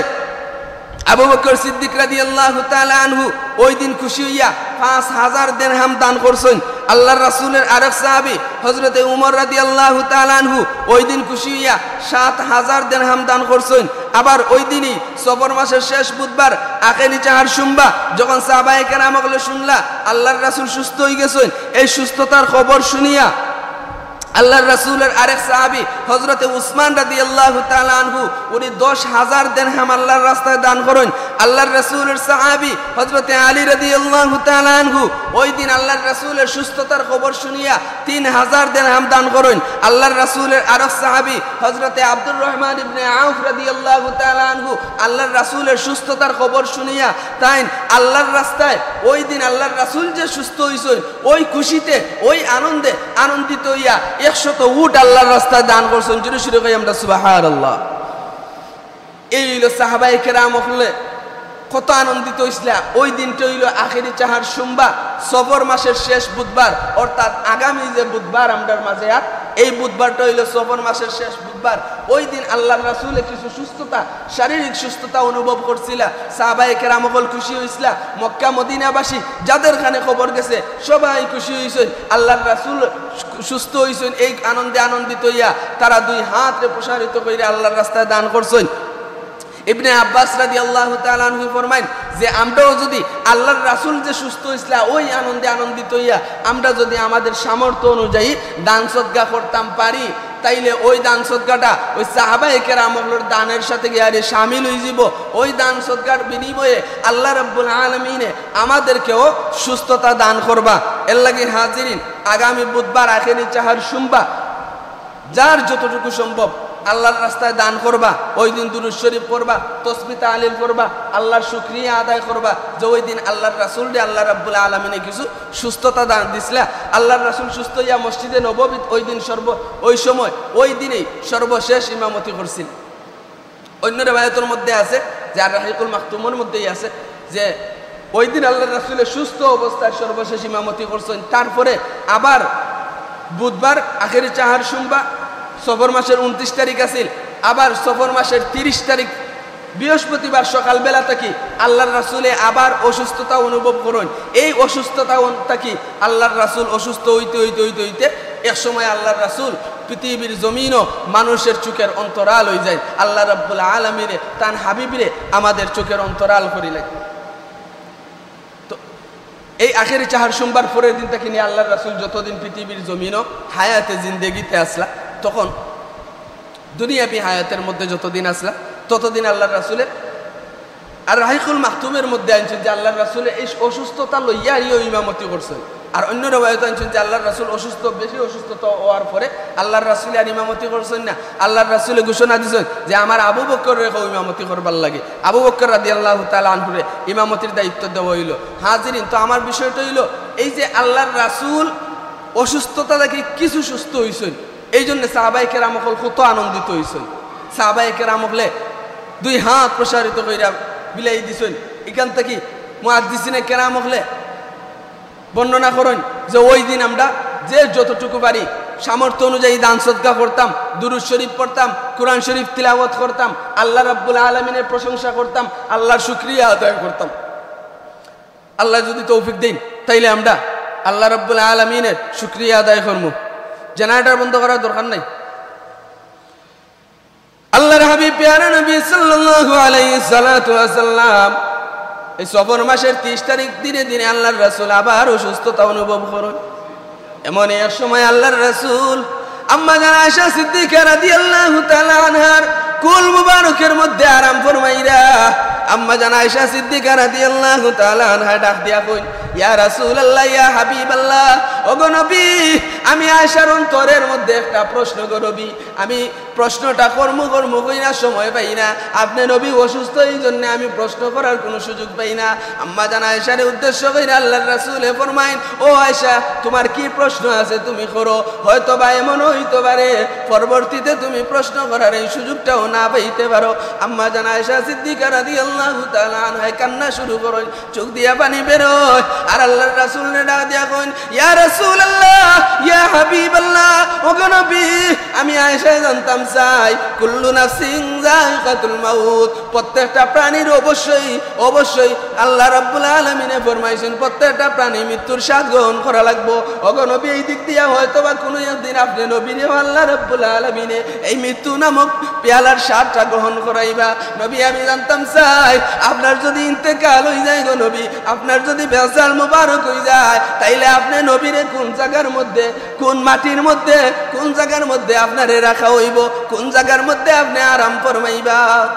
আবু বকর সিদ্দিক রাদিয়াল্লাহু তাআলা আনহু ওই দিন খুশি অইয়া পাঁচ হাজার দেরহাম দান করছইন। আল্লাহর রাসূলের আরেক সাহাবী হযরতে উমর রাদিয়াল্লাহু তাআলা আনহু ওই দিন খুশি অইয়া সাত হাজার দেরহাম দান করছইন। আবার ওই দিনই সফর মাসের শেষ বুধবার আখেরি চাহার সোমবার যখন সাহাবায়ে কেরাম অকলে শুনলা আল্লাহর রাসূল সুস্থ অই গেছইন, এই সুস্থতার খবর শুনিয়া আল্লাহর রাসূলের আরেক সাহাবী হযরতে উসমান রাদিয়াল্লাহু তাআলা আনহু, উনি দশ হাজার দেরহাম আল্লাহর রাস্তায় দান করইন। আল্লাহর রাসূলের সাহাবী হযরতে আলী রাদিয়াল্লাহু তাআলা আনহু ওই দিন আল্লাহর রাসূলের সুস্থতার খবর শুনিয়া তিন হাজার দেরহাম দান করইন। আল্লাহর রাসূলের আরেক সাহাবী হযরতে আব্দুর রহমান ইবনে আউফ রাদিয়াল্লাহু তাআলা আনহু আল্লাহর রাসূলের সুস্থতার খবর শুনিয়া তাইন আল্লাহর রাস্তায় ওই দিন আল্লাহর রাসূল যে সুস্থ অইছইন, ওই খুশিতে, ওই আনন্দে আনন্দিত অইয়া একশত উট আল্লাহর রাস্তায় দান করছইন। জোরে সুরে কই আমরা সুবহানাল্লাহ। এই অইল সাহাবায়ে কেরাম অকলে কত আনন্দিত অইছিলা। ওই দিনটা অইল আখেরি চাহার সোমবার, সফর মাসের শেষ বুধবার, অর্থাৎ আগামী যে বুধবার আমরার মাঝে আর এই বুধবারটা অইল সফর মাসের শেষ বুধবার। ওই দিন আল্লাহর রাসূলে কিছু সুস্থতা, শারীরিক সুস্থতা অনুভব করছিলা। সাহাবায়ে কেরাম অকল খুশি অইছিলা, মক্কা মদিনাবাসী যাদের কানে খবর গেছে সবাই খুশি অইছইন, আল্লাহর রাসূল সু-, সুস্থ অইছইন। এই আনন্দে আনন্দিত অইয়া তারা দুই হাতরে প্রসারিত কইরা আল্লাহর রাস্তায় দান করছইন। ইবনে আব্বাস রাদিয়াল্লাহু তাআলা আনহু ফরমাইন যে আমরাও যদি আল্লাহর রাসূল যে সুস্থ অইছিলা ওই আনন্দে আনন্দিত অইয়া আমরা যদি আমাদের সামর্থ্য অনুযায়ী দান সদকা করতাম পারি, তাইলে ওই দান সদকাটা ওই সাহাবায়ে কেরাম অকলর দানের সাথে গিয়া আরে শামিল অইযিবো। ওই দান সদকার বিনিময়ে আল্লাহ রাব্বুল আলামিনে আমাদেরকেও সুস্থতা দান করবা। এর লাগি হাজিরিন, আগামী বুধবার আখেরি চাহার সোমবার যার যতটুকু সম্ভব আল্লাহর রাস্তায় দান করবা, ওই দিন দুরূদ শরীফ পড়বা, তসবিহ তাহলিল করবা, আল্লাহর শুকরিয়া আদায় করবা যে ওই দিন আল্লাহর রাসূলরে আল্লাহ রাব্বুল আলামিনে কিছু সুস্থতা দান দিছলা। আল্লাহর রাসূল সুস্থ অইয়া মসজিদে নববীত ওই দিন সর্ব-, ওই সময়, ওই দিনেই সর্বশেষ ইমামতি করছিল। অন্য রেওয়ায়তর মধ্যে আছে যে, আর রাহিকুল মাখতুমর মধ্যেই আছে যে, ওই দিন আল্লাহর রাসূলে সুস্থ অবস্থায় সর্বশেষ ইমামতি করছইন। তারপরে আবার বুধবার আখেরি চাহার সোমবার, সফর মাসের ঊনত্রিশ তারিখ আছিল, আবার সফর মাসের ত্রিশ তারিখ বৃহস্পতিবার সকালবেলা থাকি আল্লাহর রাসূলে আবার অসুস্থতা অনুভব করইন। এই অসুস্থতা অন-, থাকি আল্লাহর রাসূল অসুস্থ অইতে, অইতে, অইতে, অইতে এক সময় আল্লাহর রাসূল পৃথিবীর জমিনও মানুষের চোখের অন্তরাল অইযাইন। আল্লাহ রাব্বুল আলামিনে তান হাবিবরে আমাদের চোখের অন্তরাল করিলাইন। তো এই আখেরি চাহার সোমবার পরের দিন থাকি নিয়া আল্লাহর রাসূল যতদিন পৃথিবীর জমিনও হায়াতে জিন্দেগিতে আছলা, তখন দুনিয়াবি হায়াতের মধ্যে যতদিন আছলা, ততদিন আল্লাহর রাসূলে আর রাহিকুল মাখতুমের মধ্যে আনছইন যে আল্লাহর রাসূলে এই অসুস্থতা লইয়া আরিও ইমামতি করছইন। আর অন্য রেওয়ায়ত আনছইন যে আল্লাহর রাসূল অসুস্থ, বেশি অসুস্থতা অওয়ার পরে আল্লাহর রাসূলে আর ইমামতি করছইন না। আল্লাহর রাসূলে ঘোষণা দিছইন যে আমার আবু বকররে কও ইমামতি করবার লাগি। আবু বকর রাদিয়াল্লাহু তাআলা আনহুরে ইমামতির দায়িত্ব দেওয়া অইলো। হাজিরিন, তো আমার বিষয়টা অইলো এই যে আল্লাহর রাসূল অসুস্থতা থাকি কিছু সুস্থ অইছইন, এই জন্য সাহাবায়ে কেরাম অকল কত আনন্দিত অইছইন। সাহাবায়ে কেরাম অকলে দুই হাত প্রসারিত কইরা বিলাই দিছইন। ইখান থাকি মুহাদ্দিসিনে কেরাম অকলে বর্ণনা করইন যে ওই দিন আমরা যে যতটুকু পারি সামর্থ্য অনুযায়ী দান সদকা করতাম, দুরূদ শরীফ পড়তাম, কোরআন শরীফ তিলাওয়াত করতাম, আল্লাহ রাব্বুল আলামিনের প্রশংসা করতাম, আল্লাহর শুকরিয়া আদায় করতাম। আল্লাহ যদি তৌফিক দেইন, তাইলে আমরা আল্লাহ রাব্বুল আলামিনের শুকরিয়া আদায় করমু। জেনারেটর বন্ধ করার দরকার নাই। আল্লাহর হাবিব পেয়ারা নবী সাল্লাল্লাহু আলাইহি সালাতু ওয়াসাল্লাম এই সফর মাসের তিরিশ তারিখ দিনে দিনে আল্লাহর রাসূল আবার অসুস্থতা অনুভব করেন। এমন এক সময় আল্লাহর রাসূল আম্মা জান আয়েশা সিদ্দিকা রাদিয়াল্লাহু তাআলা আনহার কুল মুবারকের মধ্যে আরাম ফরমাইরা। আম্মা জান আয়েশা সিদ্দিকা রাদিয়াল্লাহু তাআলা আনহা ডাক দিয়া কইন, "ইয়া রাসূলুল্লাহ, ইয়া হাবিবাল্লাহ, ওগো নবী, আমি আয়েশার অন্তরের মধ্যে একটা প্রশ্ন গো নবী, আমি প্রশ্নটা করমু করমু কইরা সময় পাই না। আপনে নবী অসুস্থ, এই জন্য আমি প্রশ্ন করার কোনো সুযোগ পাই না।" আম্মা জান আয়েশারে উদ্দেশ্য কইরা আল্লাহর রাসূলে ফরমাইন, "ও আয়েশা, তোমার কি প্রশ্ন আছে তুমি করো। হয়তো বা এমন হইতে পারে পরবর্তীতে তুমি প্রশ্ন করার এই সুযোগটাও না পাইতে পারো।" আম্মা জান আয়েশা সিদ্দিকা রাদিয়াল্লাহু তাআলা আনহায় কান্না শুরু করেন। চোখ দিয়া পানি বেরোয়। আর আল্লাহর রাসূলরে ডাক দিয়া কইন, "ইয়া রাসূলুল্লাহ, ইয়া হাবিবাল্লাহ, ওগো নবী, আমি আয়েশায় জানতাম চাই, কুল্লু নাফসিন যায়িকাতুল মাউত।" প্রত্যেকটা প্রাণীর অবশ্যই, অবশ্যই আল্লাহ রাব্বুল আলামিনে ফরমাইছেন, প্রত্যেকটা প্রাণী মৃত্যুর স্বাদ গ্রহণ করা লাগবো। ওগো নবী, এই দিক দিয়া হয়তো বা কোনো একদিন আপনে নবীরেও আল্লাহ রাব্বুল আলামিনে এই মৃত্যু নামক পেয়ালার স্বাদটা গ্রহণ করাইবা। নবী, আমি জানতাম চাই, আপনার যদি ইন্তেকাল হই যায় গো নবী, আপনার যদি বেসাল মুবারক হই যায়, তাইলে আপনে নবীরে কোন জাগার মধ্যে, কোন মাটির মধ্যে, কোন জাগার মধ্যে আপনারে রাখা হইবো, কোন জাগার মধ্যে আপনে আরাম ফরমাইবা?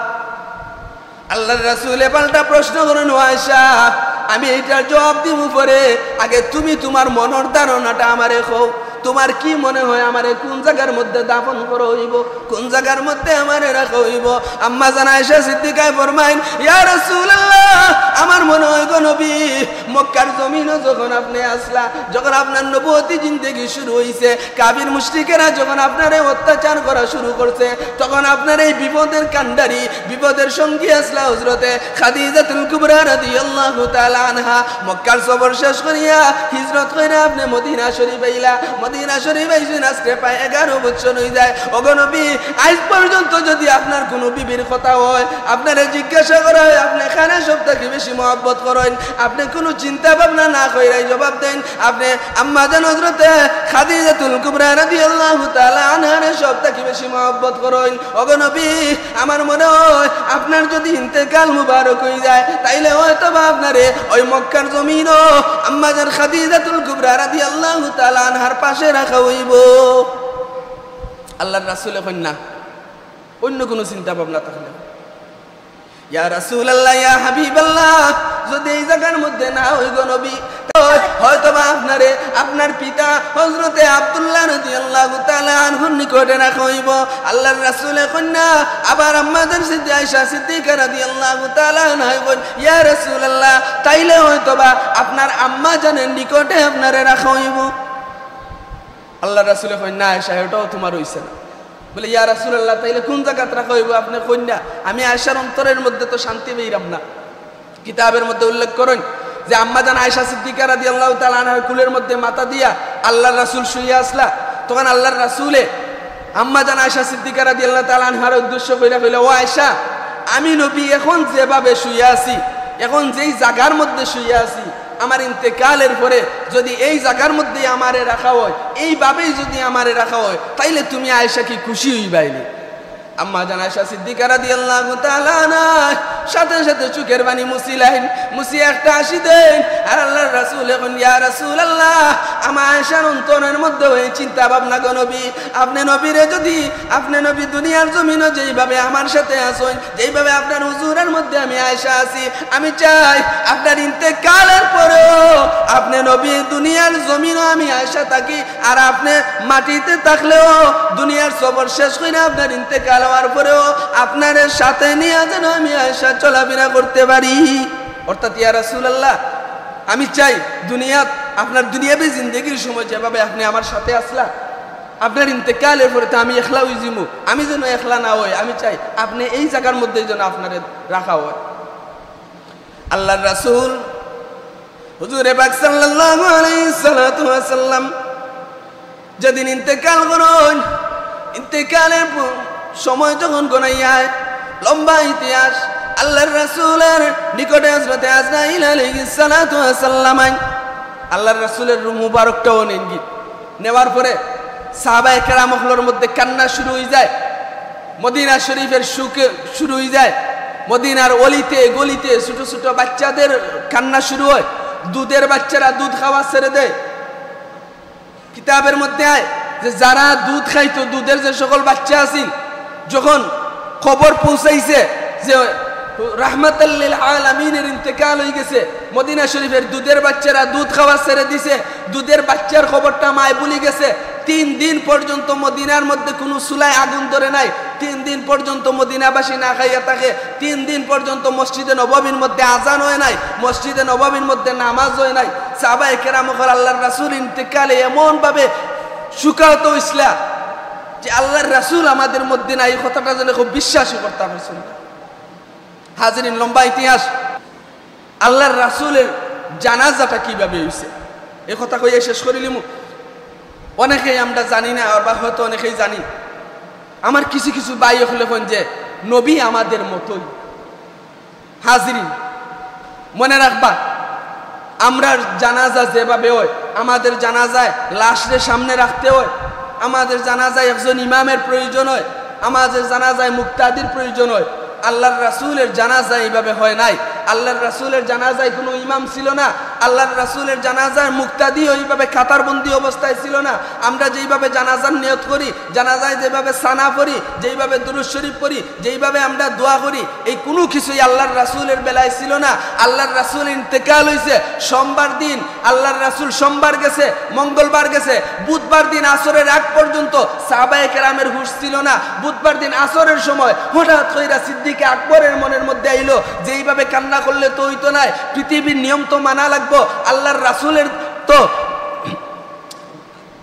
আল্লাহর রাসূলে পাল্টা প্রশ্ন করেন, "ও আয়েশা, আমি এইটার জবাব দিমু পরে, আগে তুমি তোমার মনর ধারণাটা আমারে কও, তোমার কি মনে হয় আমারে কোন জাগার মধ্যে দাফন করা হইবো, কোন জাগার মধ্যে আমারে রাখা হইবো?" আম্মা জান আয়েশা সিদ্দিকায় ফরমাইন, "ইয়া রাসূলুল্লাহ, আমার মনে হয় গো নবী, মক্কার জমিনও যখন আপনে আসলা, যখন আপনার নবুয়তি জিন্দেগি শুরু হইছে, কাফির মুশরিকেরা যখন আপনারে অত্যাচার করা শুরু করছে, তখন আপনার এই বিপদের কাণ্ডারি, বিপদের সঙ্গী আসলা হযরতে খাদিজাতুল কুবরা রাদিয়াল্লাহু তাআলা আনহা। মক্কার সফর শেষ করিয়া হিজরত কইরা আপনে মদিনা শরীফ আইলা। মদিনা শরীফ আইছেন আজকে প্রায় এগারো বছর হই যায়। ওগো নবী, আইজ পর্যন্ত যদি আপনার কোনো বিবির কথা হয়, আপনারে জিজ্ঞাসা করা হয়, আপনে কারে সব থাকি বেশি মহব্বত করেন, আপনে কোনো চিন্তা ভাবনা না কইরাই জবাব দেন, আপনে আম্মা জান হযরতে খাদিজাতুল কুবরা রাদিয়াল্লাহু তাআলা আনহারে সব থাকি বেশি মহব্বত করেন। ওগো নবী, আমার মনে হয় আপনার যদি ইন্তেকাল মুবারক হই যায়, তাইলে হয়তো বা আপনারে ওই মক্কার জমিনও আম্মা জান খাদিজাতুল কুবরা রাদিয়াল্লাহু তাআলা আনহার পাশে রাখা হইবো।" আল্লাহর রাসূলে কইন না, অন্য কোনো চিন্তা ভাবনা থাকলে, "ইয়া রাসূলুল্লাহ, ইয়া হাবিবাল্লাহ, যদি এই জাগার মধ্যে না হই গো নবী, হয়তো বা আপনারে আপনার পিতা হযরতে আব্দুল্লাহ রাদিয়াল্লাহু তাআলা আনহুর নিকটে রাখা হইবো।" আল্লাহর রাসূলে কইন না, আবার আম্মা জান সিদ্দি-, আয়েশা সিদ্দিকা রাদিয়াল্লাহু তাআলা আনহা কইন, "ইয়া রাসূলুল্লাহ, তাইলে হয়তো বা আপনার আম্মা জানের নিকটে আপনারে রাখা হইবো।" আল্লাহর রাসূলে কইন না, "আয়েশা, এটাও তোমার হইছে না।" বলে, "ইয়া রাসূলুল্লাহ, তাইলে কোন জাগাত রাখা হইবো?" আপনে কইন না, আমি আয়েশার অন্তরের মধ্যে তো শান্তি পাইরাম না। কিতাবের মধ্যে উল্লেখ করেন যে আম্মা জান আয়েশা সিদ্দিকা রাদিয়াল্লাহু তাআলা আনহার কুলের মধ্যে মাথা দিয়া আল্লাহর রাসূল শুইয়া আসলা। তখন আল্লাহর রাসূলে আম্মা জান আয়েশা সিদ্দিকা রাদিয়াল্লাহু তাআলা আনহার উদ্দেশ্য কইরা কইলা, "ও আয়েশা, আমি নবী এখন যেভাবে শুইয়া আছি, এখন যেই জাগার মধ্যে শুইয়া আছি, আমার ইন্তেকালের পরে যদি এই জাগার মধ্যেই আমারে রাখা হয়, এইভাবেই যদি আমারে রাখা হয়, তাইলে তুমি আয়েশা কি খুশি হইবাইনি?" আম্মা জান আয়েশা সিদ্দিকা রাদিয়াল্লাহু তাআলা আনহা সাথে সাথে চোখের পানি মুছিলাইন, মুছিয়া একটা হাসি দেন। আর আল্লাহর রাসূলে কইন, "ইয়া রাসূলুল্লাহ, আমার আয়েশার অন্তরের মধ্যে ওই চিন্তা ভাবনা গো নবী, আপনে নবীরে যদি, আপনে নবী দুনিয়ার জমিনও যেইভাবে আমার সাথে আছইন, যেইভাবে আপনার হুজুরের মধ্যে আমি আয়েশা আছি, আমি চাই আপনার ইন্তেকালের পরেও আপনে নবী দুনিয়ার জমিনও আমি আয়েশা থাকি, আর আপনে মাটিতে থাকলেও দুনিয়ার সফর শেষ কইরা আপনার ইন্তেকাল হওয়ার পরেও আপনারে সাথে নিয়া যেন আমি আয়েশা চলাফেরা করতে পারি।" অর্থাৎ, "ইয়া রাসূলুল্লাহ, আমি চাই দুনিয়াত আপনার দুনিয়াবী জিন্দেগির সময় যেভাবে আপনে আমার সাথে আসলা, আপনার ইন্তেকালের পরে তো আমি একলা হই যিমু, আমি যেন একলা না হই, আমি চাই আপনে এই জাগার মধ্যে যেন আপনারে রাখা হয়।" আল্লাহর রাসূল হুজুরে পাক সাল্লাল্লাহু আলাইহি সালাতু ওয়াসাল্লাম যেদিন ইন্তেকাল করইন, ইন্তেকালের প-, সময় যখন গনাইয়ায়, লম্বা ইতিহাস, আল্লাহর রাসূলের নিকটে হযরতে আজরাইল আলাইহিস সালাতু ওয়াসাল্লাম আইন। আল্লাহর রাসূলের রূহ মুবারকটাও নেইন গি। নেওয়ার পরে সাহাবায়ে কেরাম অকলর মধ্যে কান্না শুরু অই যায়, মদিনা শরীফের শোকে শুরু অই যায়। মদিনার অলিতে গলিতে ছোট ছোট বাচ্চাদের কান্না শুরু হয়। দুধের বাচ্চারা দুধ খাওয়া ছেড়ে দেয়। কিতাবের মধ্যে আয় যে যারা দুধ খাইতো, দুধের যে সকল বাচ্চা আছিল, যখন খবর পৌঁছাইছে যে রাহমাতাল লিল আলামিনের ইন্তেকাল অই গেছে, মদিনা শরীফের দুধের বাচ্চারা দুধ খাওয়া ছেড়ে দিছে, দুধের বাচ্চার খবরটা মায় ভুলি গেছে। তিন দিন পর্যন্ত মদিনার মধ্যে কুনু চুলায় আগুন ধরে নাই। তিন দিন পর্যন্ত মদিনাবাসী না খাইয়া থাকে। তিন দিন পর্যন্ত মসজিদে নববীর মধ্যে আজান হয় নাই, মসজিদে নববীর মধ্যে নামাজ হয় নাই। সাহাবায়ে কেরাম অকল আল্লাহর রাসূল ইন্তেকালে এমনভাবে শোকাহত অইছলা যে আল্লাহর রাসূল আমাদের মধ্যে নাই, এই কথাটা যেন খুব বিশ্বাসই করতাম পারছইন না। হাজিরিন, লম্বা ইতিহাস। আল্লাহর রাসূলের জানাজাটা কিভাবে অইছে, এই কথা কইয়া শেষ করিলিমু। অনেকেই আমরা জানি না, আবার হয়তো অনেকেই জানি। আমার কিছু কিছু ভাই অকলে কইন যে নবী আমাদের মতোই। হাজিরিন, মনে রাখবা, আমরার জানাজা যেভাবে হয়, আমাদের জানাজায় লাশরে সামনে রাখতে হয়, আমাদের জানাজায় একজন ইমামের প্রয়োজন হয়, আমাদের জানাজায় মুক্তাদির প্রয়োজন হয়। আল্লাহর রাসূলের জানাজা এইভাবে হয় নাই। আল্লাহর রাসূলের জানাজায় কোনো ইমাম ছিল না। আল্লাহর রাসূলের জানাজার মুক্তাদি ওইভাবে কাতারবন্দি অবস্থায় ছিল না। আমরা যেইভাবে জানাজার নিয়ত করি, জানাজায় যেভাবে সানা পড়ি, যেইভাবে দুরূদ শরীফ পড়ি, যেইভাবে আমরা দোয়া করি, এই কোনো কিছুই আল্লাহর রাসূলের বেলায় ছিল না। আল্লাহর রাসূল ইন্তেকাল অইছে সোমবার দিন। আল্লাহর রাসূল সোমবার গেছে, মঙ্গলবার গেছে, বুধবার দিন আসরের আগ পর্যন্ত সাহাবায়ে কেরামের হুঁশ ছিল না। বুধবার দিন আসরের সময় হঠাৎ কইরা সিদ্দিকে আকবরের মনের মধ্যে আইলো যে এইভাবে কান্না করলে তো অইতো নায়, পৃথিবীর নিয়ম তো মানা লাগবো, আল্লাহর রাসূলের তো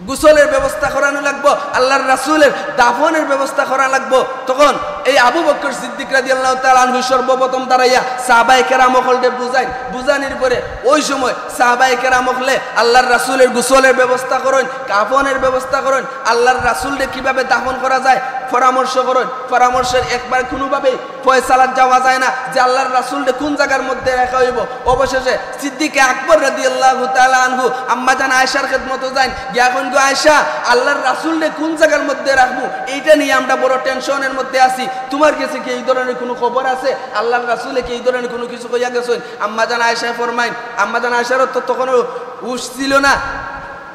গোসলের ব্যবস্থা করানো লাগবো, আল্লাহর রাসূলের দাফনের ব্যবস্থা করা লাগবো। তখন এই আবু বকর সিদ্দিক রাদিয়াল্লাহু তাআলা আনহু সর্বপ্রথম দাঁড়াইয়া সাহাবায়ে কেরাম অকলরে বুঝাইন। বুঝানির পরে ওই সময় সাহাবায়ে কেরাম অকলে আল্লাহর রাসূলের গোসলের ব্যবস্থা করইন, কাফনের ব্যবস্থা করইন, আল্লাহর রাসূলরে কিভাবে দাফন করা যায় পরামর্শ করইন। পরামর্শের একবার কোনোভাবেই ফয়সালাত যাওয়া যায় না যে আল্লাহর রাসূলরে কোন জায়গার মধ্যে রাখা অইবো। অবশেষে সিদ্দিকে আকবর রাদিয়াল্লাহু তাআলা আনহু আম্মাজান আয়েশার খেদমতো যাইন, গিয়া কইন, "গো আয়েশা, আল্লাহর রাসূলরে কোন জায়গার মধ্যে রাখমু, এইটা নিয়া আমরা বড় টেনশনের মধ্যে আছি। তুমার গেছে কি এই ধরনের কোনো খবর আছে? আল্লাহর রাসূলে কি এই ধরনের কোনো কিছু কইয়া গেছইন?" আম্মাজান আয়েশায় ফরমাইন, আম্মাজান আয়েশারও তো তখনও হুঁশ ছিল না।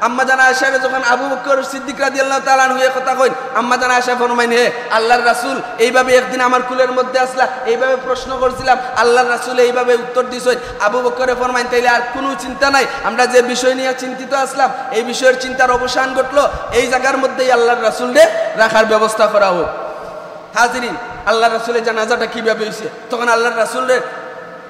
আম্মাজান আয়েশারে যখন আবু বকর সিদ্দিক রাদিয়াল্লাহু তাআলা আনহু এ কথা কইন, আম্মাজান আয়েশায় ফরমাইন, "হে আল্লাহর রাসূল, এইভাবে একদিন আমার কুলের মধ্যে আছলা, এইভাবে প্রশ্ন করছিলাম, আল্লাহর রাসূলে এইভাবে উত্তর দিছইন।" আবু বকরে ফরমাইন, "তাইলে আর কোনো চিন্তা নাই, আমরা যে বিষয় নিয়া চিন্তিত আছলাম, এই বিষয়ের চিন্তার অবসান ঘটলো, এই জায়গার মধ্যেই আল্লাহর রাসূলরে রাখার ব্যবস্থা করা হোক।" হাজিরিন, আল্লাহর রাসূলের জানাজাটা কিভাবে অইছে? তখন আল্লাহর রাসূলরে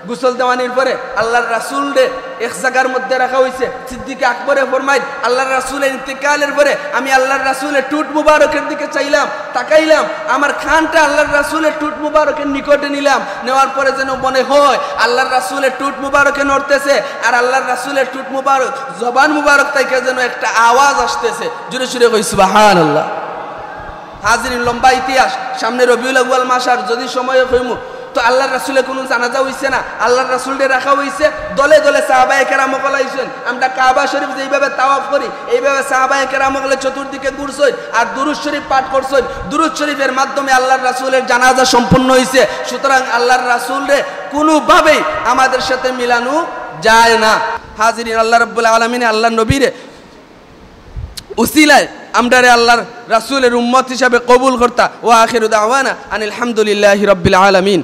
গোসল দেওয়ানির পরে আল্লাহর রাসূলরে এক জায়গার মধ্যে রাখা অইছে। সিদ্দিকে আকবরে ফরমাইন, "আল্লাহর রাসূলের ইন্তেকালের পরে আমি আল্লাহর রাসূলের ঠোঁট মুবারকের দিকে চাইলাম, তাকাইলাম, আমার কানটা আল্লাহর রাসূলের ঠোঁট মুবারকের নিকটে নিলাম, নেওয়ার পরে যেন মনে হয় আল্লাহর রাসূলের ঠোঁট মুবারকে নড়তেছে, আর আল্লাহর রাসূলের ঠোঁট মুবারক, জবান মুবারক থাকি যেন একটা আওয়াজ আসতেছে।" জোরে সোরে কই সুবহানাল্লাহ। হাজিরিন, লম্বা ইতিহাস, সামনে রবিউল আউয়াল মাস, আর যদি সময় কইমু তো আল্লাহর রাসূলের কোনো জানাজা অইছে না, আল্লাহর রাসূলরে রাখা অইছে, দলে দলে সাহাবায়ে কেরাম অকল আইছইন। আমরা কাবা শরীফ যেইভাবে তাওয়াফ করি, এইভাবে সাহাবায়ে কেরাম অকলে চতুর্দিকে ঘুরছইন আর দুরূদ শরীফ পাঠ করছইন। দুরূদ শরীফের মাধ্যমে আল্লাহর রাসূলের জানাজা সম্পন্ন অইছে। সুতরাং আল্লাহর রাসূলরে কোনোভাবেই আমাদের সাথে মিলানো যায় না। হাজিরিন, আল্লাহ রাব্বুল আলামিনে আল্লাহর নবীরে উসিলায় আমরারে আল্লাহর রাসূলের উম্মত হিসাবে কবুল করতা। ওয়া আখিরু দাওয়ানা আনিল হামদুলিল্লাহি রাব্বিল আলামিন।